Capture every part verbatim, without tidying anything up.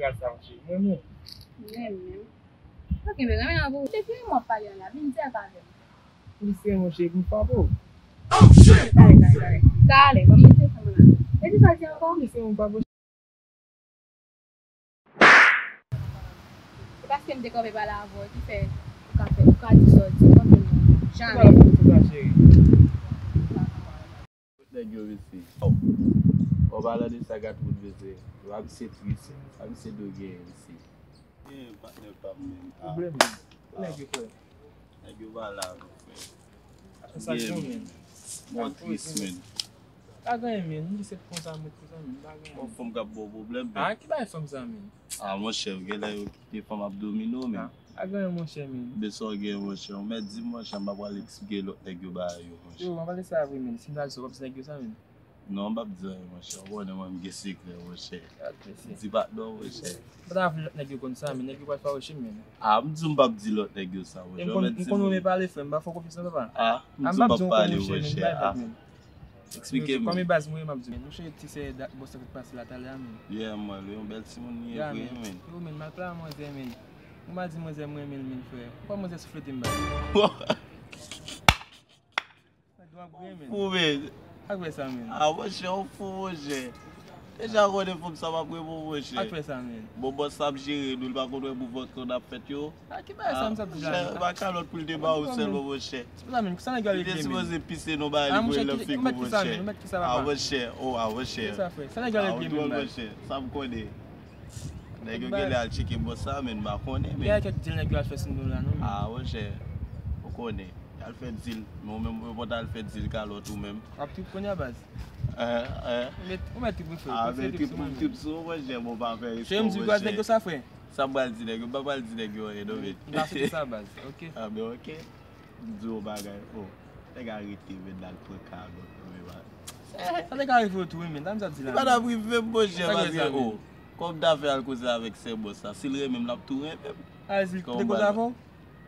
Sa, monchè, mwen menm. Mwen menm. Ok, men renmen an pou ou. Depi yon mwa pale an la, vin di ak avè m. Misye, monchè, m pa pou. Talè, ban m mete fanm la. E di sa di ankò? Misye, m pa pou. Se paske m te kanpe pale avè w ki fè ou ka fè, ou ka di sa w di. Konprann mwen. Janm. Nèg yo, mesye. Ou pa la de sa, gad moun, mesye. Yo, a misye tris, a misye dwe genyen, mesye. Gen patnè pa m menm. Pwoblèm li. Nèg yo, frè. Nèg yo pa la, non, frè. Sa k gen, men. Mwen tris, men. Pa gen anyen, men. M di se konsa, mwen konsa, men. Pa gen anyen. Bon, fanm k ap ba w pwoblèm, men. Ah, ki bagay fanm sa, men? Ah, monchè, genlè yo kite fanm ap domine w, men. Ah, pa gen anyen, monchè, men. Men sa w gen, monchè. Ou mèt di m, monchè, m pa pral eksplike lòt nèg yo bagay yo, monchè. Yo, m ap pale sa vre, men. Si m ta di sa, w ap di nèg yo sa, men. Non, m p ap di anyen, monchè. Ou konnen mwen, m gen sekrè, monchè. Di patnè w, monchè. M pa ta vle lòt nèg yo konn sa, men nèg yo pral fawoche m, men. Ah, m di w m p ap di lòt nèg yo sa, monchè. M konn, m konn renmen pale, frè m, m pa fè w konfyans non, papa. Ah, m di w m p ap pale, monchè. Ah, eksplike m. Kòm e baz mwen, m ap di w, men. Monchè, ti sè dat bòs la k pase la talè a, men. Yeah, man, yon bèl timoun li ye vre, men. Yo, men, m al pale a manzè, men. Mwen pa di manzè m renmen l, men, frè. Ou kwè manzè souflete m bay? Fou, men. Ak fè sa, men. Ah, monchè, ou fou, monchè. Deja konnen fanm sa p ap reponn, monchè. Ak fè sa, men. Bon, bòs la ap jere nou, li pa konn wè mouvman k konn ap fèt yo. Ah, ki bagay sa, m sa di la, men? Pa kalòt pou l te ba ou sèlman, monchè. Sa, men, sa nèg yo al regle, men. Li te sipoze pise non bagay li pou l figi w, monchè. Ah, monchè, oh, ah, monchè. Sa nèg yo al regle, men, monchè. Sa m konnen. Nèg yo genlè al tcheke bòs sa, men m pa konnen, men. Gen kèk dil nèg yo al fè sou nou la, non, men. Ah, monchè, ou konnen. Y al fè dil, men ou menm, ou pòt al fè dil kalòt ou menm. W ap trip kounye a, baz. Eh, eh. Ou mèt, ou mèt trip, wi, frè. Ah, men trip, trip sou ou, monchè, bon, pa fè espò, monchè. Nèg yo sa, frè. Sa m pral di nèg yo, m pa pral di nèg yo anyen, non, men. M pa swete sa, baz, ok? Ah, men ok. M di w bagay, oh. Nèg arete, men, l al pran kalòt, men, sa te ka rive w tou, wi, men, sa m sa di la, men. Li pa t ap rive m, monchè, paske, oh, kòm ta fè al koze avèk sè bòs la, si l renmen m, l ap tou renmen m. A, si l te koze avè w?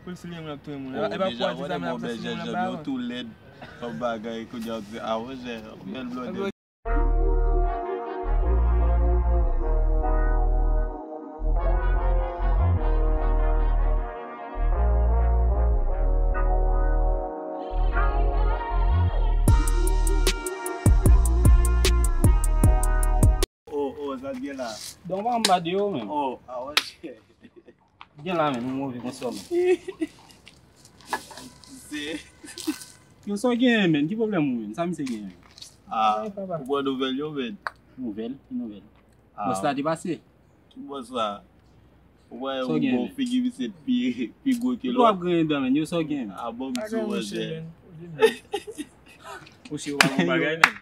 Pou l si l renmen w, l ap tou renmen w. Oh, e pa pou w al di sa, men l ap sa si l renmen w, l ap ba w. Yo tou lèd, kòm bagay, kounye a w di, ah, monchè, bèl blòdè. Oh, oh, sa t gen la? Don pa anba de yo, men. Oh, ah, monchè. Gen la, men, nou move konsa, men. Se. Yo, sa w genyen, men? Ki pwoblèm ou, men? Sa misye genyen, men? Ah, ou pran nouvèl yo, men? Nouvèl? Ki nouvèl? Ah. Bòs la te pase. Ki bòs la? Ou wè yon bon figi misye pi, pi gwo ke lòt. Ou ap griyen dan, men. Yo, sa w genyen, men? Ah, bon, m di w, monchè. Monchè, ou pa bon bagay, men.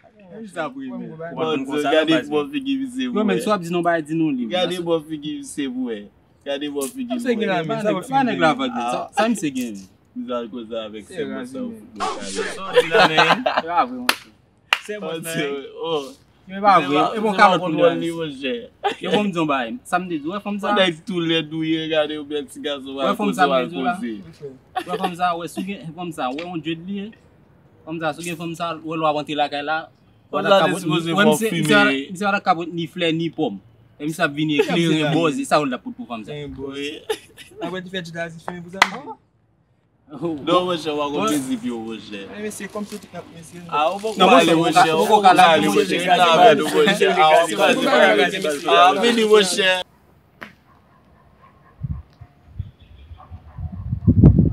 Ou pa bon konsa, gade bon figi misye pou wè. Yo, men, si w ap di non bagay, di non li. Gade bon figi misye pou wè. Gade bò figi mwen. Pa nèg la vag, men. Sa, sa misye gen, men? Misye al koze avèk sè bòs la, ou fout mwen kale. Sa w di la, men? Se pa vre, monchè. Se bòs la, men. Oh. Men pa vre. E bon kalòt pou li, monchè. Yo, bon, m di yon bagay. Sa m te di, wè fanm sa. Nèg tou lèd ou ye, gade yon bèl ti gason, wè fanm sa, m te di w la. Wè fanm sa, wè si w gen fanm sa, wè yon djed li ye. Fanm sa, si w gen fanm sa, wè lè w ap antre lakay la. Misye pa ta ka pot ni flè ni pòm. E misye ap vini e kleren bòz, e sa w la pot pou fanm sa. Wi. Apre ti fè ti ta di fini pou sa, misye. Non, monchè, w a gon plezi pye w, monchè. Mesye, kòm se tout nap mesye. Ah, ou poko ale, monchè, ou poko ale, monchè. Ret la avè nou, monchè. Ah, ou pa di bagay. Ah, vini, monchè.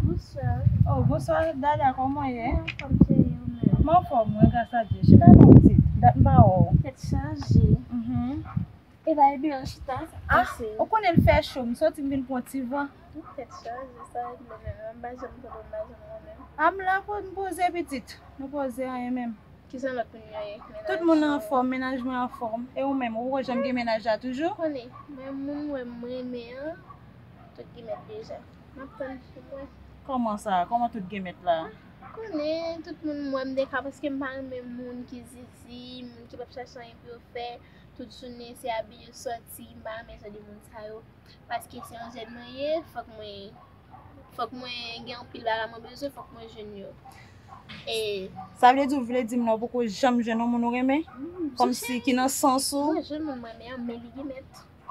Bonswa. Oh, bonswa, Dada, kòman w ye? Mwen anfòm, cheri, ou menm? Mwen anfòm, wi, gras a Dye. Chita non, pitit. Dat m pa wè w. Tèt chaje. Mhm. E pa ebyen, chita, sa pase. Ah, ou konnen l fè cho, m soti m vin pran ti van. Tèt chaje, sa regle menm, m pa janm tande, m pa janm wè menm. Ah, m la, po-, m poze, pitit. Nou poze anyen menm. Kijan lòt moun yo ye? Tout moun anfòm, mennaj mwen anfòm. E ou menm, ou poko janm gen mennaj la toujou? Konnen, men moun mwen, mwen renmen an, tout gen mèt deja. M ap tann pou mwen. Kòman sa? Kòman tout gen mèt la? Konnen, tout moun mwen, m deka paske m pa renmen moun ki zizi, moun ki p ap chache anyen pou yo fè. Tout jounen, se abiye sòti, m pa renmen jan de moun sa yo. Paske se yon jèn mwen ye, fòk mwen, fòk mwen gen anpil bagay mwen bezwen, fòk mwen jwenn yo. E sa vle di, ou vle di m nan ou poko janm jwenn yon moun ou renmen? Kòmsi ki nan sans ou? Mwen jwenn moun mwen renmen an, men li gen mèt.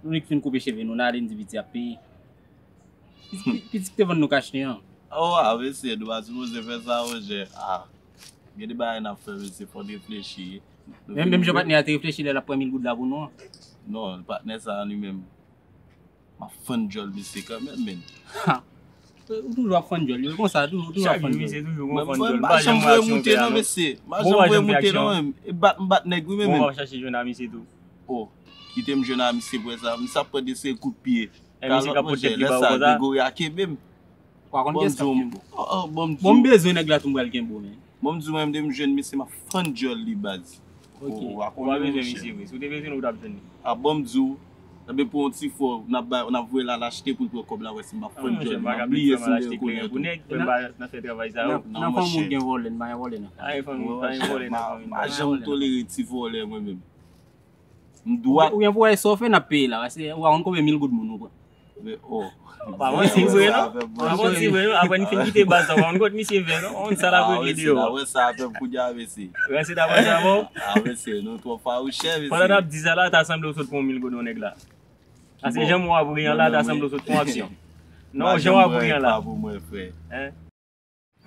Nou nik fin koupe cheve nou, n ale n di piti ap peye. Piti ki te vann nou kach li an. Oh, a, mesye, nou pa sipoze fè sa, monchè. Ah, gen de bagay n ap fè, mesye, fò n reflechi. Menm, menm jan patnè a te reflechi lè l ap pran mil goud la pou nou an. Non, patnè sa a li menm. M ap fann djòl misye kanmenm, men. Ha! Ou toujou ap fann djòl, yo konsa, toujou, ou toujou ap fann djòl. Chak jou, misye toujou gon fann djòl. M pa janm voye moute non, mesye. M pa janm voye moute non, men. E bat, m bat nèg wi, men. Bon, m ap chache jwenn a misye tou. Oh, kite m jwenn a misye pou sa. Misye ap pran de seri kout pye. E misye k ap pote tèt li ba ou konsa. Gregori a kenbe m. Ou pa konn kiyès k ap kenbe w. Oh, oh, bon, m bezwen nèg la tou, m pral kenbe w, men. Bon, m di w, mwen, m te m jwenn misye, m ap fann djòl li, baz. Ok. Ou pa bezwen misye vre. Si w te bezwen l, ou t ap jwenn li. Ah, bon, m di w, ebyen pou yon ti fò, n ap bay, n ap voye l al achte pou l pran kòb la, wè si m ap fann djòl li. M ap bliye si m te rekonèt ou. Nan fè travay sa yo. Nan fanmi w gen vòlè, n pa gen vòlè nan fanmi. Pa gen vòlè nan fanmi. M pa janm tolere ti vòlè, mwen menm. M dwat. Oubyen pou wè sa w fè, n ap peye la. Paske ou pa konn konbyen mil goud moun ou pran. Men, oh. Pa manti vre, non. Pa manti vre, non. Apre n fin kite baz la, ou pa konn kot misye fè, non. Ou konn sa l ap regle deyò a. Wè sa avè m kounye a, mesye. Rense ta pran sa, bon. Ah, mesye, nou twò fawouchè, mesye. Pandan n ap di sa la, ta sanble w sot pran yon mil goud yon nèg la. Paske jan w ap ri an la, ta sanble w sot pran aksyon. Non, jan w ap ri an la. Pa pou mwen, frè. Hein?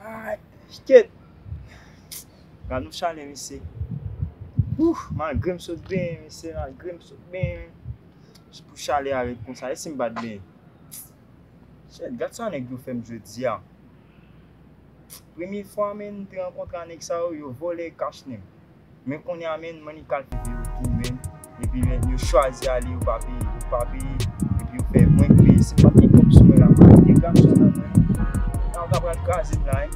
Ay, shit. Gad yon chalè, mesye. Ouh, malgre m sot benyen, mesye, malgre m sot benyen, pou chalè a ret konsa, e si m pa t benyen? Shit, gad sa nèg yo fè m jodi a. Premye fwa, men, m te rankontre a nèg sa yo, yo vòlè kach nèg. Men kounye a, men, mannik al fete yo tou, men. Epi, men, yo chwazi ale, yo pa peye, yo pa peye. Epi yo fè mwen k peye. Si m pa t gen kòb sou mwen la, m pa t gen gason nan mwen, non. Nan ta pral kraze m la, hein.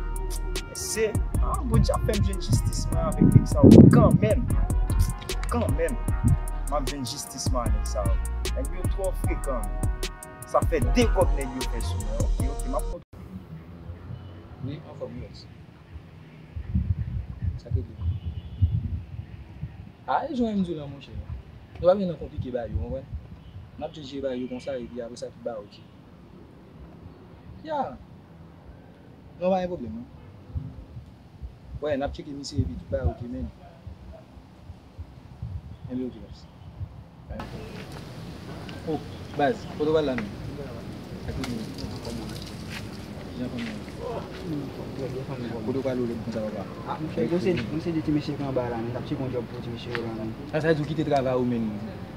Se, ah, Bondye ap fè m jwenn jistis mwen avèk nèg sa yo kanmenm. Kanmenm. M ap jwenn jistis mwen a nèg sa yo. Nèg yo twò frekan, men. Sa fè de kòb nèg yo fè sou mwen. Ok, ok, m ap kontre. Wi, anfòm, yes. Sa k regle? A, e jan m di w la, monchè. Nou pa vin nan konplike bagay yo, konprann? N ap jije bagay yo konsa, epi apre sa, tout bagay oke. Ya. Non, pa gen pwoblèm, non. Wè, n ap tcheke misye, epi tout bagay oke, men. Enben, oke, baz. Oh, baz, kote w pral la menm? Ak ki moun? Jan fanmi an? Kote w pral ou lè konsa papa? Ah, monchè, gon se, gon se de ti mesye ki anba la, men, t ap tcheke yon djòb pou ti mesye yo la, men. Sa, sa vle di w kite travay ou, men,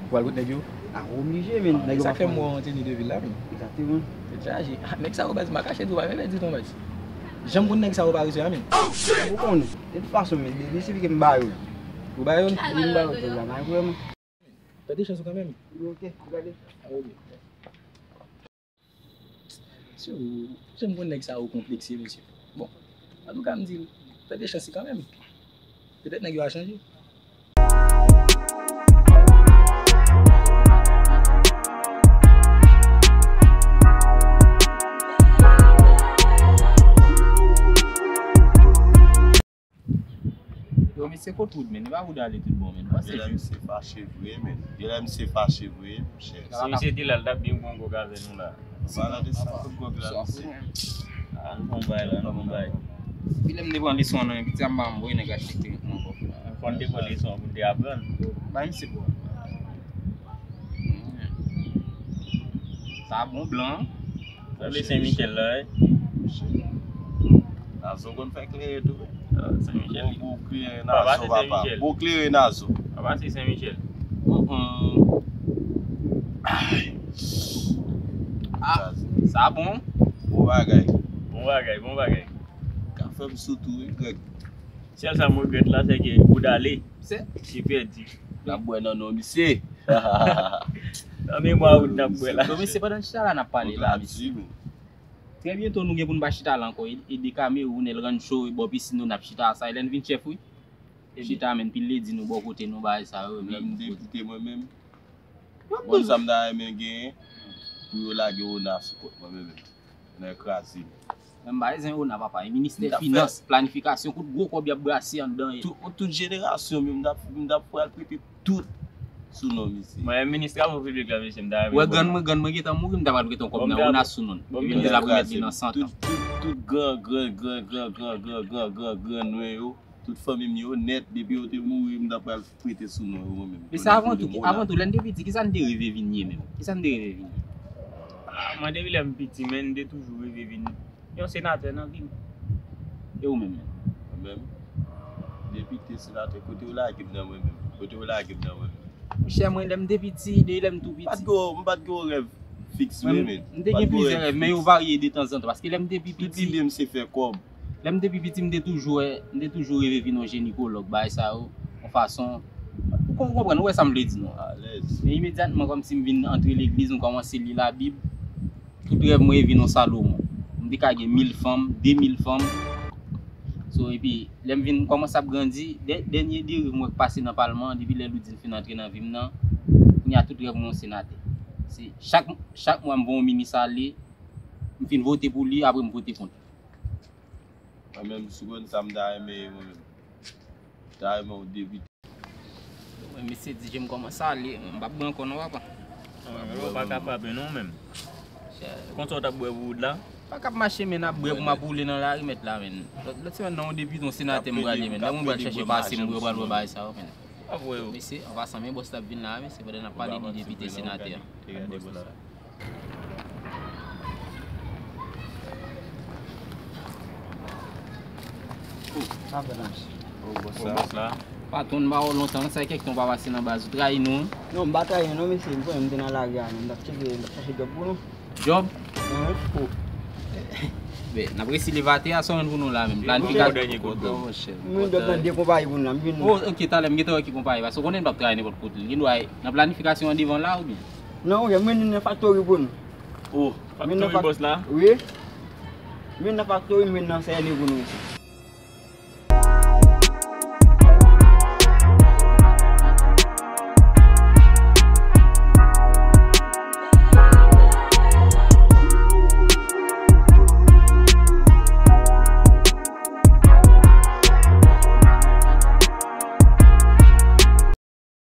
pou al kot nèg yo? Ah, oblije, men. Nèg yo pa fè mwen an teni de vil la, men. Egzakteman. Tèt chaje. Ah, nèg sa yo, baz, m pa kache di w, pa menm pèdi tan, baz. Jan m konn nèg sa yo pa rezon a, men. Ou konnen. De tout fason, men, li, li sifi ke m ba yo l. Ou ba yo l? Wi, m ba yo l, la, pa gen pwoblèm. Tante chans ou kanmenm. Ok, gade. Ah, ok. Mesye, ou janm konn nèg sa yo konplekse, mesye. Bon, antouka, m di l, tante chans li kanmenm. Petèt nèg yo a chanje. Yo, mesye, kot Wood, men? E pa Wood ale tout bon, men. Panse Genlè misye fache vre, men. Genlè misye fache vre, monchè. Si misye te la, l t ap byen pran gwòg avè nou la. Palan de sa, kot gwòg la, misye? Ah, nou pran bay la, nou pran bay. Pi lè m te pran leson an nan yon piti, m pa m voye nèg achte kleren pou mwen ankò. Fò n te pran leson an pou n te aprann. Bay misye bò. Sa bon blan. Sa vle Sen Michèl la, wi. Nazo konn fè kleren tou, wi. Ah, Sen Michèl. Bon, bon kleren Nazo, papa. Bon kleren Nazo. Papa se Sen Michèl. Mm, mm. Ay. Ah, sa bon. Bon bagay. Bon bagay, bon bagay. Ka fè m sou tou, wi, Grèg. Sèl sa m regrèt la, se ke Wood ale. Se? Li pèdi. N ap bwè nan non misye. Nan memwa Wood n ap bwè la. Yo, mesye, pandan n chita la, n ap pale la, mesye. Trè byento, nou gen pou n pa chita la ankò. E, e de Kamewoun, El Rancho, e bò pisin nou, n ap chita sa. E lè n vin chèf, wi. Chita, men, pil ledi nou bò kote nou, bagay sa yo, men. Lè m depite mwen menm, bon, sa m ta renmen genyen, pou yo lage Ona sou kont mwen, men, men. Nan kraze. Men m pa bezwen Ona, papa. E ministè finans, planifikasyon, kout gwo kòb y ap brase anndan. Tout, tout jenerasyon, men m t ap, m t ap pral prete tout sou non misye. Mwen, minis travo piblik la, mesye, m ta renmen. Wè, grann mwen, grann mwen gentan mouri, m ta pral prete yon kòb nan Ona sou non l. Epi m te la remèt li nan sant an. Tout, tout, tout gran, gran, gran, gran, gran, gran, gran, gran, gran nwen yo. Tout fanmi m yo nèt, depi yo te mouri, m ta pral prete sou non yo, mwen menm. Men sa avan tou, avan tou, lè n te piti, kisa n te reve vin ye menm? Kisa n te reve vin ye? Ah, mwen, depi lè m piti, men, m te toujou reve vin yon senatè nan vi m. E ou menm, menm? Mwen menm, depi te senatè, kote yo lage m nan mwen menm? Kote yo lage m nan mwen menm? Monchè, mwen, lè m te piti, depi lè m tou piti. M pa t gen, m pa t gen yon rèv fiks vre, men. M te gen plizyè rèv, men yo varye de tanzantan. Paske lè m te pi piti, tout lide m se fè kòb. Lè m te pi piti, m te toujou wè, m te toujou reve vin yon jenikològ, bagay sa yo, yon fason. Ou kon-, ou konprann, ou wè sa m vle di, non? Alèz. Men imedyatman, kòmsi m vin antre legliz, m kòmanse li Labib. Tout rèv mwen e vin yon Salomon. M te ka gen mil fanm, de mil fanm. So, epi, lè m vin kòmanse ap grandi, dè-, dènye de rèv mwen k pase nan palman an, depi lè Loudine fin antre nan vi m nan, kounye a tout rèv mwen yon senatè. Se chak, chak mwa m voye yon minis ale, m fin vote pou li, apre m vote kont li. Mwen menm, si w konn sa m ta renmen ye, mwen menm. M ta renmen yon depite. Mwen, mesye di je m kòmanse ale, mwen p ap bwè ankò non, papa. Ou pa ka frape non, menm. Konsa w t ap bwè pou Wood la? Pa k ap mache, men, ap bwè pou m ap woule nan lari, mèt la, men. Lòt, lòt semèn nan, yon depite, yon senatè m prale, men. Lè mwen pral chèche pase m, mwen pral wè bagay sa yo, men. Mesye, an pasan, men bòs la ap vin la, mesye, pandan n ap pale de depite, senatè. Sa fè nan misye? Patwon, m pa wè w lontan, sa kèk tan w pa pase nan baz, ou trayi nou, wi. Non, m pa trayi nou non, mesye, m konnen m te nan lari a, men m t ap tcheke, m t ap chache djòb pou nou. Djòb? Wi. Ben, n ap resi leve atè a, sa w jwenn pou nou la menm? Planifikasyon. M jwenn djòb nan de konpayi pou nou la, m jwenn. Oh, ok, talè, m gentan wè ki konpayi, paske w konnen m p ap trayi nenpòt kote. Li gen dwa nan planifikasyon an devan la, oubyen? Non, wi, m jwenn nan faktori pou nou. Oh, faktori bòs la? Wi. M jwenn nan faktori, m jwenn nan sène pou nou.